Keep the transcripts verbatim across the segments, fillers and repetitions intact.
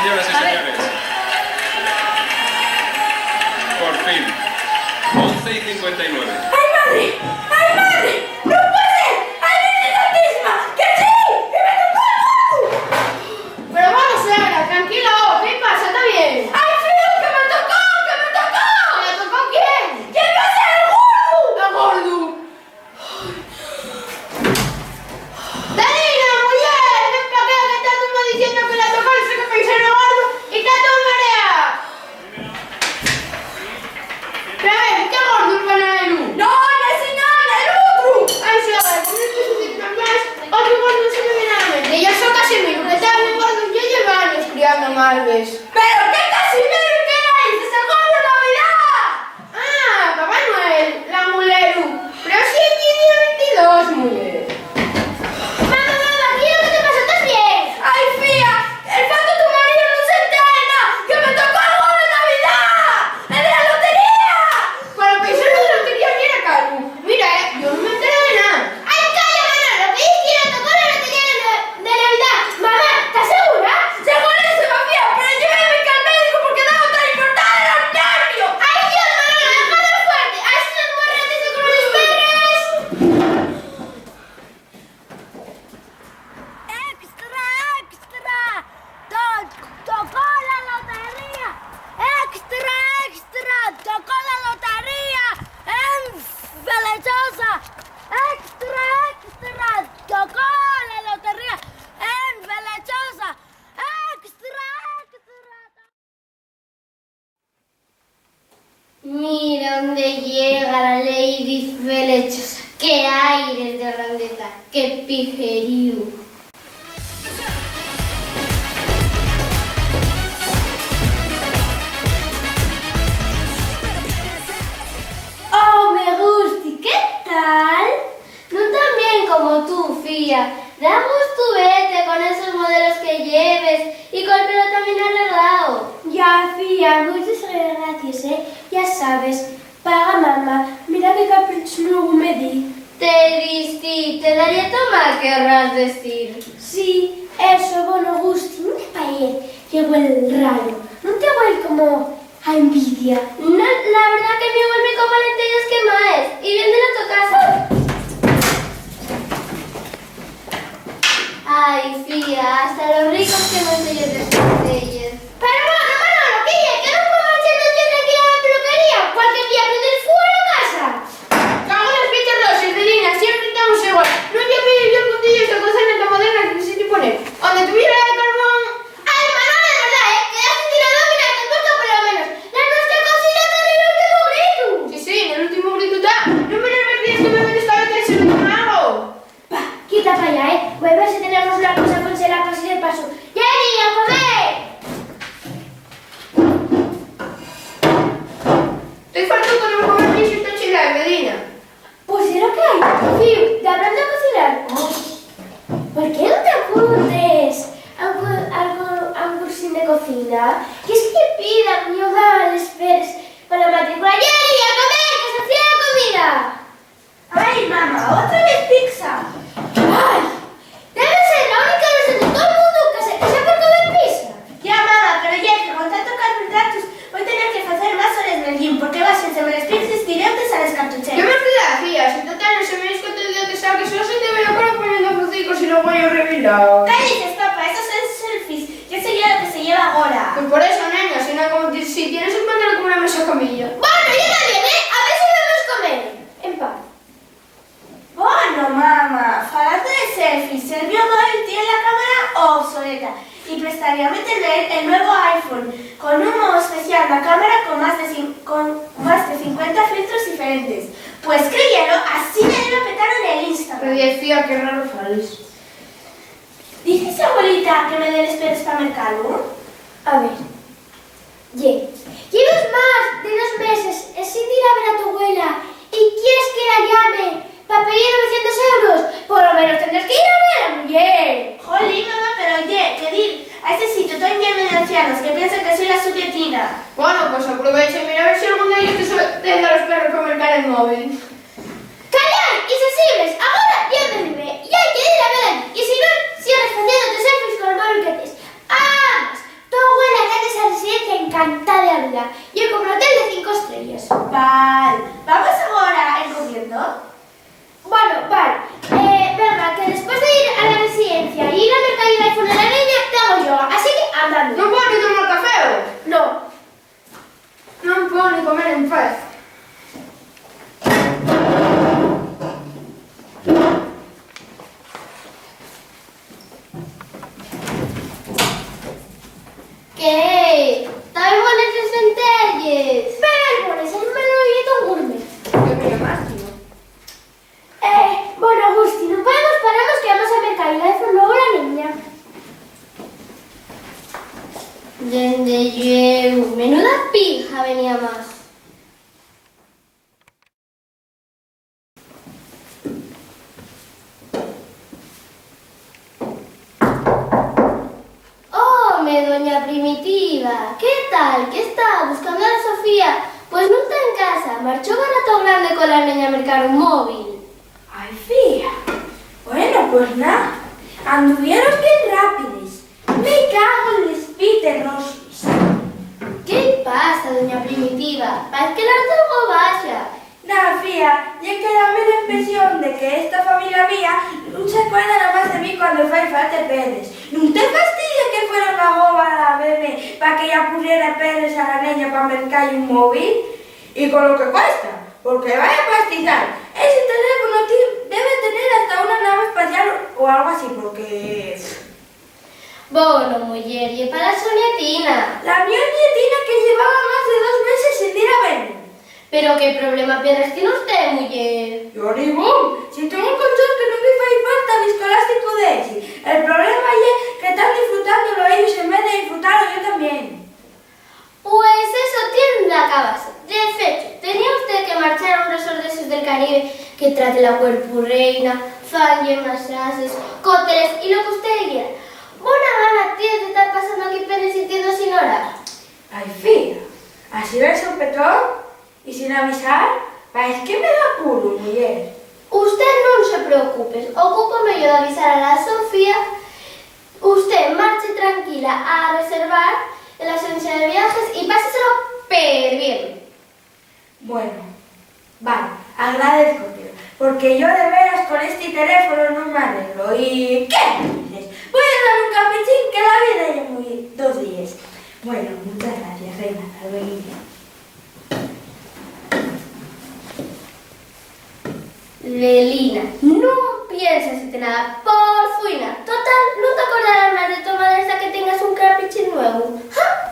Señoras y señores, por fin, once y cincuenta y nueve. ¡Ai, madre! ¡Ai, madre! ¡No puede ser! ¡Ai, Virgen Santísima! ¡Que sí! ¡Que me tocó el gordu! Pero vamos, suegra, tranquila, oh, ¿qué pasa? ¿Está bien? ¡Ai, fío, que me tocó, que me tocó! ¿Pero tocó quién? ¡Quién va a ser el gordu! ¡El gordu! Darina, muyer, ven pa acá, que ta tu ma diciendo que la tocó, no sé qué pensar, no gordo, y ta toda mareada. Pero a ver, ¿qué gordo, hermana de Lu? No, no, ese no, el otro. Ay, sí, a ver, con este sujeto más, otro gordo no se me viene a la mente. Y yo soy Casimiro, que está bien gordo, yo llevo años criando malves. Pero qué Casimiro, ¿qué narices? El gordo de Navidad. Ah, Papá Noel, l'amulelu. Pero si ye día ventidós, muyer. Mamá, mamá, ¿qué ye lo que te pasa? ¿Estás bien? ¡Ai, fía! El fato tu marido nun s'entera de nada, que me tocó algo de Navidá, el de la lotería. Para paisano de lotería yera caru. Mira, eh, yo nun me entero de nada. ¡Ai, calla, Manolo! ¿Qué dices? Tocó la lotería de, de Navidá. Mamá, ¿estás segura? Segura, se va fía, pero llévame al médico porque debo estar infartada de los nervios. ¡Ai, Dios, Manolo, deja de fuerte! ¡Ai, si nos morretes con los perros! ¡Extra, extra! To-, tocó la lotería. ¡Extra, extra! Tocó la lotería en Felechosa. ¡Extra, extra! Tocó la lotería en Felechosa. ¡Extra, extra! Mira onde llega la Lady Felechosa. ¡Qué aires de grandeza! ¡Qué piferíu! ¡Oh, me gusti! ¿Qué tal? Nun tan bien como tú, fía. Da gustu vete con esos modelos que lleves y col pelo tan bien arreglao. Ya, fía, muches gracies, eh. Ya sabes, paga mama, mira qué caprichu nuevu me di. Te disti, te daría toma, querrás decir. Sí, eso, bono, Gusti, nun te paez. Ye güel raro, nun te güel como a envidia. No, la verdá que mi güel mi copa lenteyes quemaes, y bien de la to casa. Ai, fía, hasta los ricos quemen sellos de les lenteyes. Pero bueno, Manolo, ¿qué ye? ¿Que nun puedo marchar yo tranquila a la peluquería? Cualquier día pides fuera casa. Cago en las pinches roses, Delina, siempre estamos igual. No te pido yo puntillos de cocina tan moderna que quisiste poner. Donde tuviera de carbón. Ai, Manolo, de verdá, eh, quedaste tirado de una temporada por lo menos. La nuestra cocina ta nel últimu gritu. Sí, sí, nel últimu gritu ta. No me lo crees que me metes esta vez el servicio mago. Pa, quita pa allá, eh. Voi ver si tenemos una cosa conxelá pa si de paso. ¡Jenny, a comer! Toi farto con un comer pixu ta chilar, Medina. Pues ye lo que hai. Fiu, dabrán de cocinar. Oh. ¿Por qué nun te apuntes a un cu-, algo, a un cursín de cocina? ¿Quies que pida mi mamá les peres pa la matrícula? ¡Jenny, a comer, que se fría la comida! ¡Ai, mama! ¡Otra vez pizza! ¡Ai! Debe ser la única noche de todo el mundo que se quexa por comer pizza. Ya, mama, pero ye que con tanto carbohidratos voi tener que facer más hores nel gym, porque baxen les pizzas directes a les cartucheres. Yo me fui a la fía, si total no se me escote el día que saque, solo se te ve la cara poniendo fruticos y los güeyos revilaos. ¿Qué dices, papa? Esos son selfies, que eso ye lo que se lleva agora. Pues por eso, nena, si no, como ti-, si tienes un pantalón como una mesa camilla. Bueno, yo también, ¿eh? A ver si vemos comer en paz. Bono, mama, falando de selfies, el mio móvil tien la cámara obsoleta y prestaríame tener el nuevo iPhone con un modo especial na cámara con más de cin-, con más de cincuenta filtros diferentes. Pues créyelo, asina iba a petar en el Instagram. Pero ye fía, qué raro fales. ¿Dices, abuelita, que me dé les peres pa mercalu? A ver. Ye, llevas más de dos meses ensin dir a ver a tu güela y quies que la llame pa pedir novecientos euros? Por lo menos tendrás que ir a ver a la muyer. Jolín, mamá, pero ye, que dir a ese sitio tán lleno de ancianos que piensan que soy la su tietina. Bueno, pues aprovecha y mira a ver si algún d'ellos te so-, te da los perros pa mercar el móvil. Calla, y si sigues, agora ya me ribe, y hai que dir a ver allí, y si non, sigues faciéndote selfies col móvil que tes. Además, to ¡Eh! ¡Tán bones les lentelles! ¡Pero bones, hermano, y ton gourmet! Yo me llamas, tío. Eh, bueno, Agustín, no podemos paramos que vamos a mercar un iPhone nuevo a la neña. Dende llueu, menuda pija venía más. ¡Home, doña Primitiva! ¿Qué tal? ¿Qué está? ¿Buscando a la Sofía? Pues nun ta en casa, marchó barra to grande con la neña a mercar un móvil. ¡Ai, fía! Bueno, pues na, anduvieron bien rápides. Me cago en les piterrosis. ¿Qué pasa, doña Primitiva? Parez que la gobaxa. Na, fía, ye que dame la impresión de que esta familia mía nun se acuerda namás de mí cuando fai falta perres. ¿Nun te fastidia que fueron a gobar a veme pa que-y apurriera perres a la neña pa merca-y un móvil? Y con lo que cuesta, porque vaya pastizal, ese teléfono ti-, debe tener hasta una nave espacial o algo así, porque... Bono, muyer, ye pa la so nietina. La mio nietina, que llevaba más de dos meses sin dir a veme. Pero qué problema pierres tien usté, muyer? Yo ningún, si tengo un colchón que nun me fai falta, viscoelástico d'esi. El problema ye que tán disfrutándolo ellos en vez de disfrutalo yo tamién. Pues eso tien la cabase. De fecho, tenía usté que marchar a un resort d'esos del Caribe que trate la cuerpu reina, fanlle masaxes, cócteles y lo que usté quiera. Bona gana tienes de tar pasando aquí penes y tiendes sin orar. Ai, fía, así de sopetón y sin avisar, paez que me da culo, muyer. Usté nun se preocupe, ocúpome yo d'avisar a la Sofía. Usté marche tranquila a reservar la axencia de viajes y páseselo perbién. Bueno, vale, agradézcote, porque yo de veras con esti teléfonu nun m'arreglo. ¿Y qué dices? Voi a dar un caprichín, que la vida ye mui dos díes. Bueno, muchas gracias, reina, hasta luego. Lelina, nun pienses ente nada, por fuina. Total, nun t'acordarás más de to madre hasta que tengas un caprichín nuevu. ¡Ja!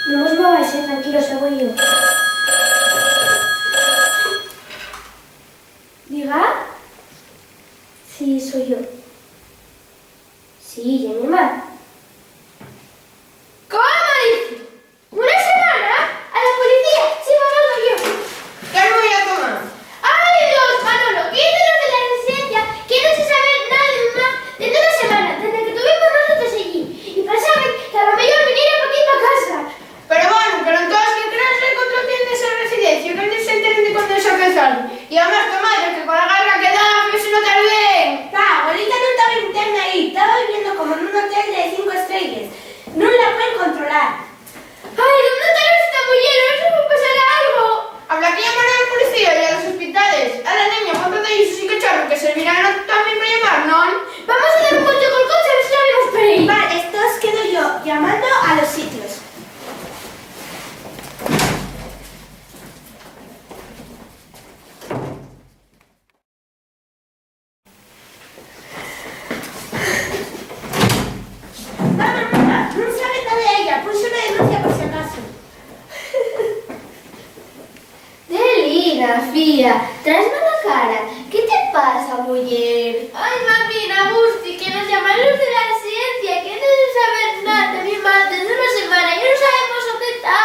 No vos mováis, eh, tranquilos, xa voi yo. Diga. Sí, soi yo. Sí, ye mi ma. ¿Cómo dices? ¿Una semana? ¿A la policía? Sí, mamá, voy yo. ¿Qué me voy a tomar? ¡Ay, Dios, Manolo! ¿Qué dicen los de la residencia? Que no se sabe nada de mi ma desde una semana, desde que tuvimos nosotros allí. Y pensaban que a lo mejor viniera pa aquí, pa casa. Pero bueno, pero entós, ¿qué clase de control tienen esa residencia? Que nun se enteren de cuando desaparezan. Y además, to madre, que con la garra que da, fío si no ta bien. Pa, abuelita, nun taba en tema ahí. Taba viviendo como nun hotel de cinco estrelles. Nun la pueden controlar. Ai, ¿dónde estará esta muyer? A ver si me pasará algo. Habrá que llamar a la policía y a los hospitales. A la neña, ¿cuánto de ellos y cacharro que servirán también para llamar, non? Vamos a dar un vuelto col coche a ver si la vemos por ahí. Vale, estos quedo yo llamando a los sitios. Mamá, mamá, nun sabe nada ella, puse una denuncia por si acaso. Delina, fía, traes mala cara. ¿Qué te pasa, muyer? Ai, mamina, Gusti, que nos llaman los de la residencia, que no se sabe nada de mi madre desde una semana, ya no sabemos dónde está.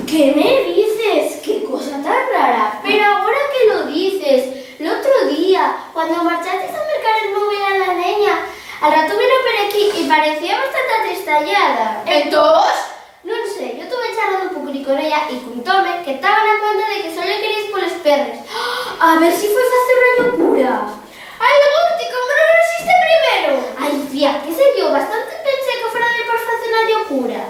¿Qué me dices? ¡Qué cosa tan rara! Pero agora que lo dices, l'otru día, cuando marchaches a mercar el móvil a la neña, al rato vino per equí y parecía bastante atristallada. ¿Entós? Nun sé, yo tuve charrando un poquitín con ella y contóme que taba na cuenta de que solo queríes poles perres. A ver si fue facer una llocura. Ai, Gusti, ¿cómo no lo hiciste primero? Ai, fía, qué sé yo, bastante pensé que fuera de por facer una llocura.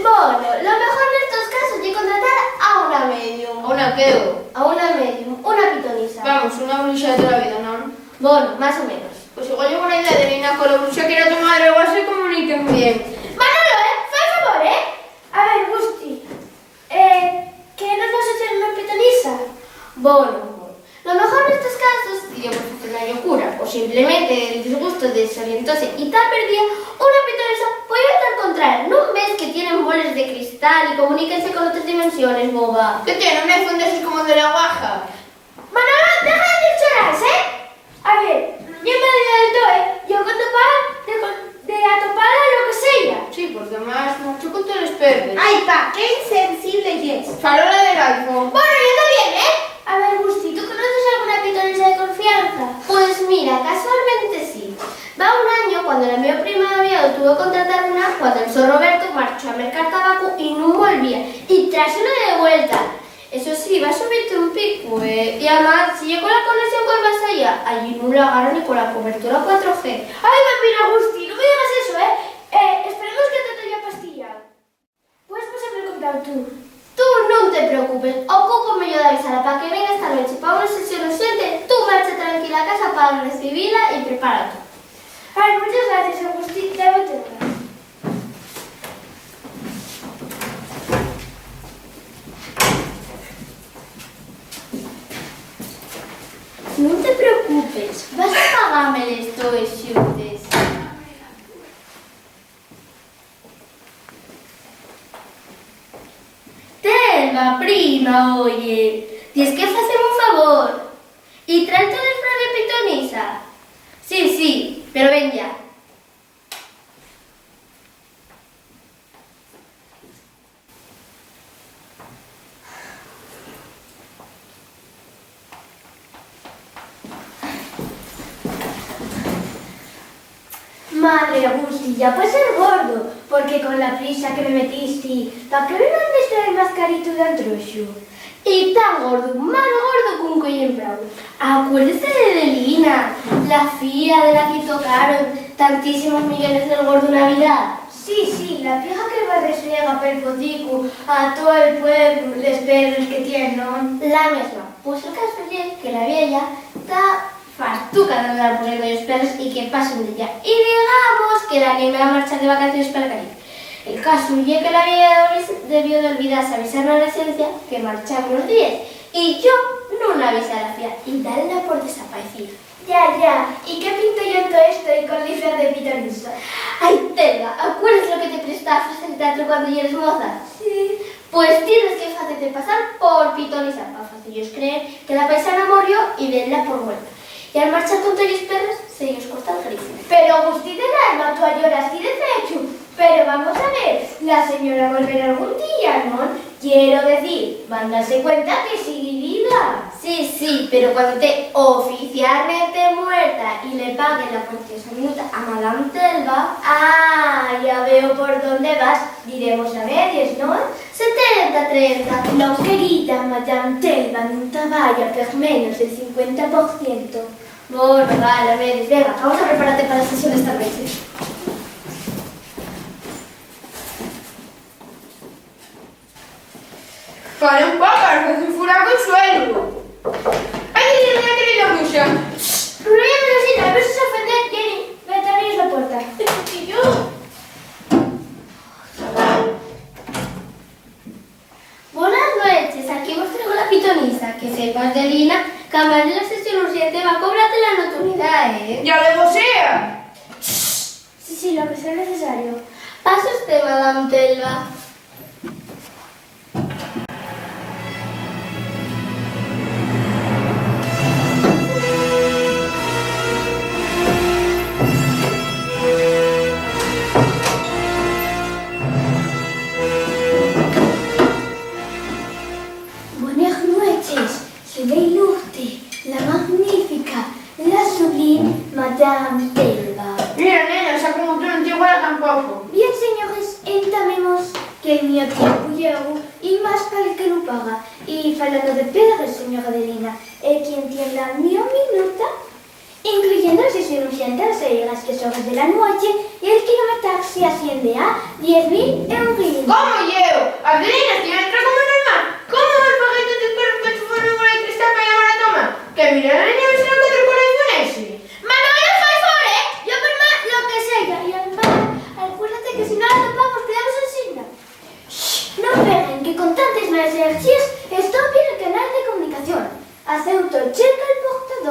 Bono, lo mejor nestos casos ye contratar a una medium. ¿A una qué? A una medium, una pitonisa. Vamos, una bruxa de toda la vida, ¿non? Bono, más o menos. Pues igual ye bona idea de Lina, cola bruxa que era tu madre, igual se comuniquen bien. Manolo, eh, fai favor, eh. A ver, Gusti, eh, ¿qué nos vas a hacer una pitonisa? Bono, bono. Lo mejor nestos casos ye, pues, facer una llocura, o simplemente el disgustu desorientóse y ta perdía, una pitonisa pue evitar contraer. ¿Nun ves que tienen boles de cristal y comuníquense con otres dimensiones, boba? ¿Qué tiene un iPhone de esos como el de la Ouija? Manolo, deja de dir chorraes, ¿eh? A ver, ye mala idea del too, ¿eh? Yo con topar, de, con, de atopar a lo que sea. Sí, porque además marchó con toles perres. Ai, pa, qué insensible yes. Farola del iPhone. Bueno, yo también, ¿eh? A ver, Gusti, ¿tú conoces alguna pitonisa de confianza? Pues mira, casualmente sí. Va un año, cuando la mi prima Abigail tuvo que contratar una, cuando el so Roberto marchó a mercar tabacu y nun volvía, y tráxelo de vuelta. Eso sí, va a subirte un picu, eh. Y amás, si ye cola conexión col más allá, allí nun la agarra ni cola cobertura cuatro G. Ai, mamina, Gusti, nun me digas eso, eh. Eh, esperemos que te haya pastillao. Pues, pues, haber contao tú. Tú nun te preocupes, ocúpome yo d'avisala pa que venga esta nueche pa una sesión urxente. Tú marcha tranquila a casa pa recibila y prepara todo. Ai, muchas gracias, Agustín, ya lo tengo. Nun te preocupes, vas a pagame les toes xutes. Telva, prima, oye, tienes que faceme un favor. Y tráe'l to disfraz de pitonisa. Sí, sí, pero ven ya. Madre, Agustín, ya puedes ser gordo, porque con la prisa que me metisti, ¿pa qué me mandaste el mascaritu de antruxu? Y tan gordo, más gordo qu'un cuello emprau. Acuérdese de Adelina, la fía de la que tocaron tantísimos millones del gordo Navidad. Sí, sí, la vieja que va reslega pel pocicu a todo el pueblo les perres que tiene, ¿no? La mesma. Pues el caso ye que la vieya ta fartuca d'andar poniendo los perros y que pasen d'ella. Y digamos que l'anime a marchar de vacaciones pa la Caribe. El caso ye que la vieya debió d'olvidase avisar na residencia que marchaba unos díes, y yo nun avisé a la fía y dale por desapaecida. Ya, ya, ¿y qué pinto yo en todo esto y con disfraz de pitonisa? Ai, Telva, ¿acuerdes lo que te prestaba facer teatro cuando yeres moza? Sí. Pues tienes que facerte pasar por pitonisa pa faceyos creer que la paisana murió y denla por muerta. Y al marchar con toyos perros, se-yos corta'l grifo. Pero, Agustín del alma, tú ayoras ti de fechu. Pero vamos a ver, la señora volverá algún día, ¿non? Quiero decir, van darse cuenta que sigue viva. Sí, sí, pero cuando te oficialmente muerta y le paguen la cuantiosa minuta a Madame Telva. Ah, ya veo por dónde vas. Diremos a medias, ¿non? Setenta trenta. No, querida, Madame Telva nun ta vaya per menos del cincuenta por ciento. Bueno, vale, a medias. Venga, vamos a prepararte pa la sesión d'esta nueche. Para un pájaro, fai un furaco suelo. Ai, que tiene una querida bruxa. Nun lo llames así, a ver si se ofende, Jenny. Ve, abrís la puerta. Te cotilló. Bones nueches, aquí vos traigo la pitonisa. Que sepas, Adelina, qu'amás de la sesión urxente va cobrate la notoriedá, ¿eh? Ya luego sea. Sí, sí, lo que sea necesario. Pase usté, Madame Telva. Bones nueches, Soleil Urte, la magnífica, la sublime Madame Telva. Mira, nena, esa como tú nun ta iguala tampoco. Bien, señores, entamemos, que'l mio tiempu ye oru y más pal que lu paga. Y falando de perres, señora Adelina, el quien tienda mio minuta, incluyendo la sesión urxente a las seis, las tres horas de la nueche, y el kilometraxe asciende a diez mil euros. ¿Cómo, yeu? Adelina, ¿tiene otra como normal? ¿Cómo vas a pagar tantos perros pa enchufar una bola de cristal pa llamar a tu mamá? Que mira la nieve, se la encuentro por ahí con ese. Manolo, fai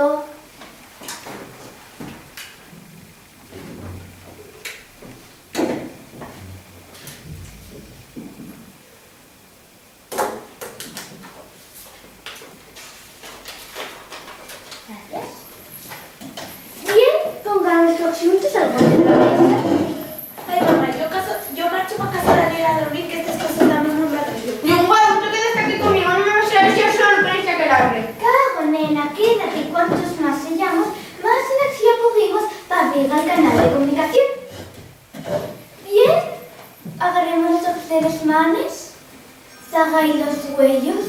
Bien, pongámonos todos xuntos al bote de la mesa. Ai, mamá, yo caso, yo marcho pa casa de la Liga de Dormir, que estes coses dame un ratillo. Ñunguá, tú te quedes aquí conmigo, no me vas a dejar solo con esta calambre. Cago, nena, quédate, cuantos más seyamos, más enerxía pogimos pa abrir al canal de comunicación. Bien, agarremos los dedos de les manes. Zagai los güeyos.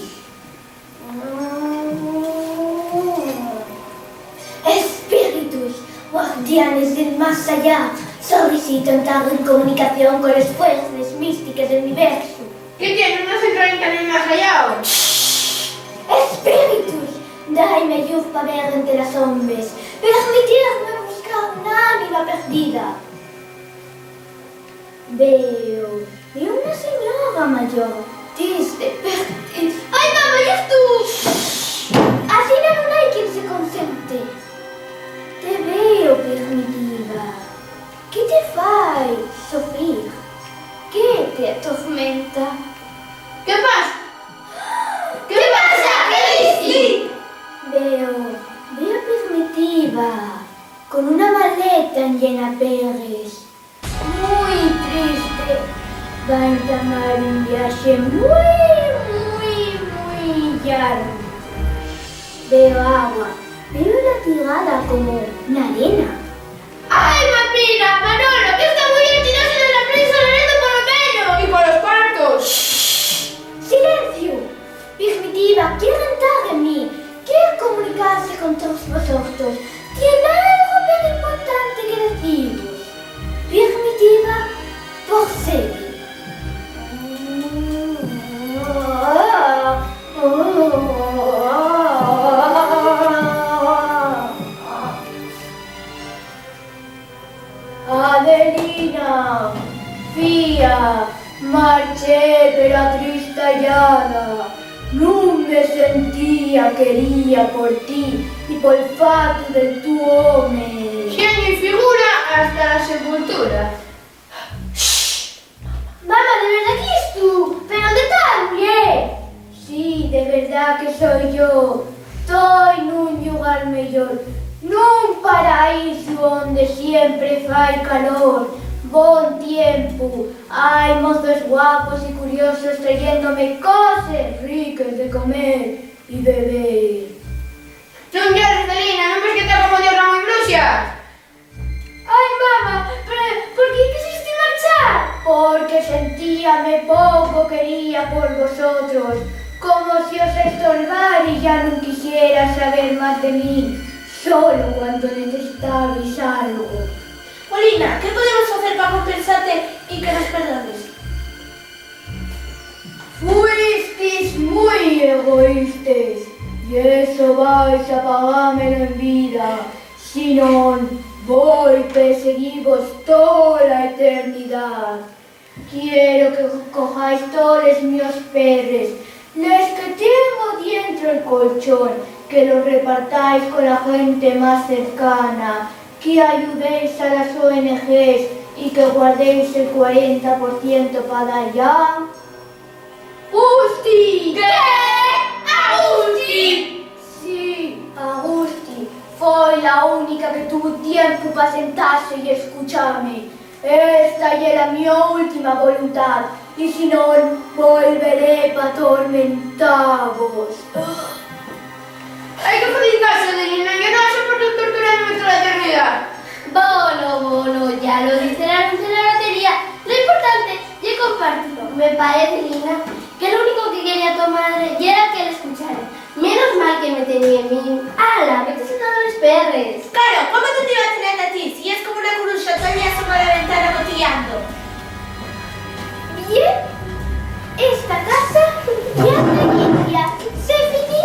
Espíritus, guardianes del más allá, solicitan entrar en comunicación con les fuerces místiques del universu. ¿Qué tiene una centralita en el más allá? Espíritus, dai-me lluz pa ver ente las sombres, permitirme buscar una ánima perdida. Veo, veo una señora mayor, triste, perdi-, ¡Ai, mamá, yes tú! Asina nun hai quien se concentre. Te veo, Permitiva. ¿Qué te fai sofrir? ¿Qué te atormenta? ¿Qué pasa? ¿Qué pasa? ¿Qué dices? Veo, veo Permitiva con una maleta enllena perres. Mui triste, va entamar un viaxe mui, mui, mui llargu. Veo agua, veo la tirada como na arena. ¡Ai, mamina, Manolo, que esta muyer tirásenos la prensa a Loreto polo menos! ¡Y polos cuartos! ¡Shh! ¡Silencio! Permitiva, quier entrar en mí, quier comunicarse con todos vosotros. Tien algo bien importante que deciros. Permitiva, procede. Adelina, fía, marché, pero atristallada. Nun me sentía querida por ti y pol fatu del tu home. Xeñu y figura hasta la sepultura. Shh! Mamá, ¿de verdad que yes tú? ¿Pero dónde ta la muller? Sí, de verdá que soi yo. Toi nun llugar meyor, nun paraísu onde siempre fai calor, bon tiempu, hai mozos guapos y curiosos trayéndome coses riques de comer y beber. Nun llores, Celina, ¿nun ves que ta como Dios ramo y bruxas? Ai, mama, pero ¿por qué quisiste marchar? Porque sentíame poco querida por vosotros, como si os estorbara y ya nun quisiera saber más de min, solo cuando necesitabais algo. Paulina, ¿qué podemos facer pa compensate y que nos perdones? Fuistis mui egoístes, y eso vais a pagámelo en vida. Si non, voi perseguivos tola eternidá. Quiero que cojáis toles mios perres, les que tiengo dientro'l colchón, que los repartáis cola gente más cercana, que ayudéis a las O N Gs y que guardéis el cuarenta por ciento pa daya. ¡Gusti! ¿Qué? ¡A Gusti! Sí, a Gusti. Foi la única que tuvo tiempu pa sentase y escuchame. Esta ye la mio última voluntá, y si non, volveré p'atormentavos. Hai que facer caso, Adelina, yo no soporto torturándome tola eternidá. Bono, bono, ya lo dice la luz de la lotería. Lo importante ye compartilo. Me parece, Lina, que lo único que quería to madre yera que l'escuchare. Menos mal que me tenía en min. ¡Hala! Vete sacando les perres. Claro, ¿cómo no te iba a tener a ti? Si es como una coruxa, todavía asoma a la ventana cotillando. Bien, esta casa ya está limpia. Se finí.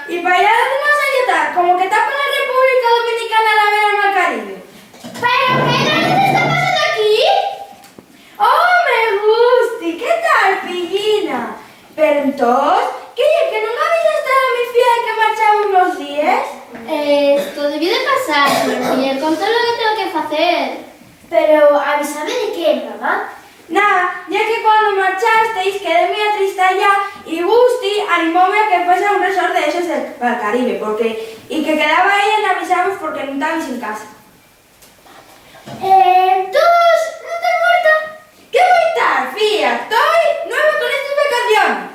Y pa allá, ¿dónde vas a lletar? Como que ta pa la República Dominicana, la vera al mar Caribe. ¿Pero qué narices ta pasando aquí? ¡Home, Gusti! ¿Qué tal, fillina? Pero entós, ¿qué ye, que nun avisaste a mi fía de que marchaba unos díes? Eh, esto debió de pasar, pero muyer, con todo lo que tengo que facer. Pero, ¿avisame de qué, mamá? Na, ye que cuando marchasteis quedé mui atristaya y Gusti animóme a que fuese a un resort de esos del, pa'l Caribe, porque, y que quedaba ahí en avisaros porque nun tabais en casa. Eh, entós, ¿nun tas muerta? ¿Qué voi tar, fía? Toi nueva con estes vacaciones.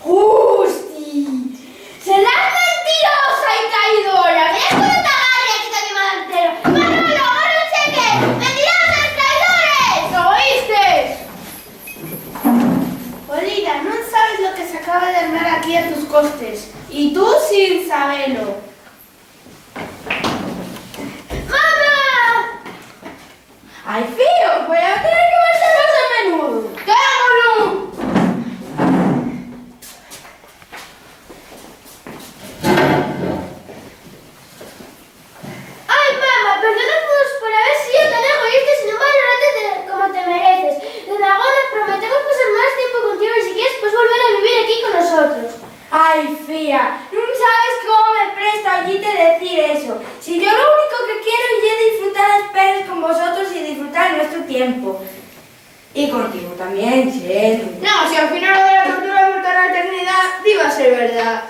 ¡Gusti! ¡Serás mentirosa y traidora! ¡Mira cómo te agarre aquí, te quema entero! ¡Manolo, agarra el cheque! ¡Mentirosos, traidores! ¿Lo oíste? Olida, nun sabes lo que s'acaba d'armar aquí a tus costes, y tú sin sabelo. ¡Mamá! ¡Ai, fío! Voi a tener que marchar más a menudo. ¡Qué amolón! Ai, mama, perdónanos por haber sido tan egoístes y nun valorarte de, como te mereces. Dende agora prometemos pasar más tiempo contigo y, si quieres, pues volver a vivir aquí con nosotros. Ai, fía, nun sabes cómo me presta oyite decir eso. Si yo lo único que quiero ye disfrutar les penes con vosotros y disfrutar nuestro tiempo. Y contigo tamién, Xenu. No, si al final lo de la tortura de vuelta a la eternidá diba ser verdá.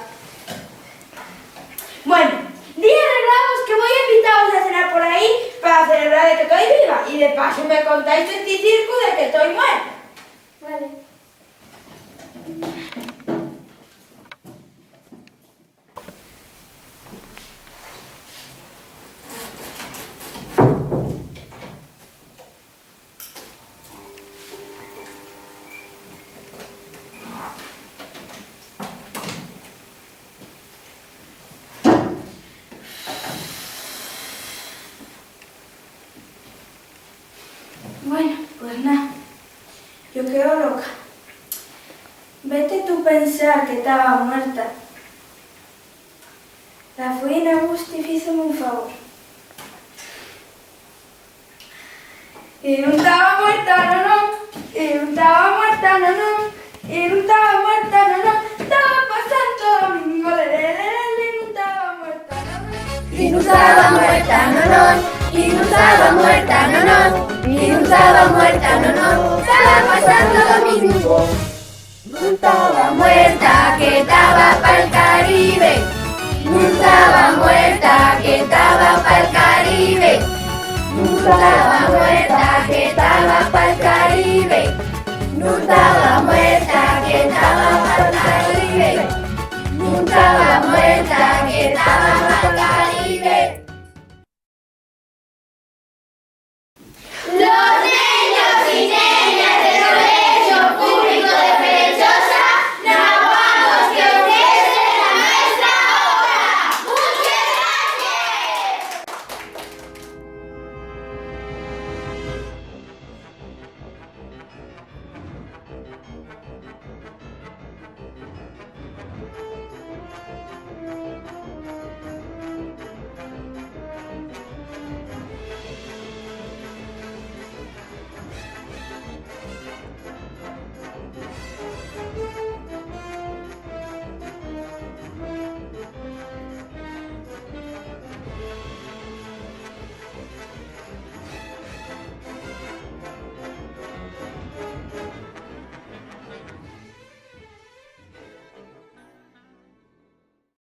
Bueno, día arreglamos que voi invitaros a cenar por ahí pa celebrar de que toi viva y de paso me contáis esti circu de que toi muerta. Vale. Bueno, pues na, yo quedo loca. Vete tú pensar que taba muerta. La fuina Gusti fízome un favor. Y nun taba muerta, no, no. Y nun taba muerta, no, no. Y nun taba muerta, no, no. Taba pa Santo Domingo, le, le, le, le, y nun taba muerta, no, no. Y nun taba muerta, no, no. Y nun taba muerta, no, no. Y nun taba muerta, no, no. Taba pa Santo Domingo. Nun taba muerta, que taba pal Caribe. Nun taba muerta, que taba pal Caribe. Nun taba muerta, que taba pal Caribe. Nun taba muerta.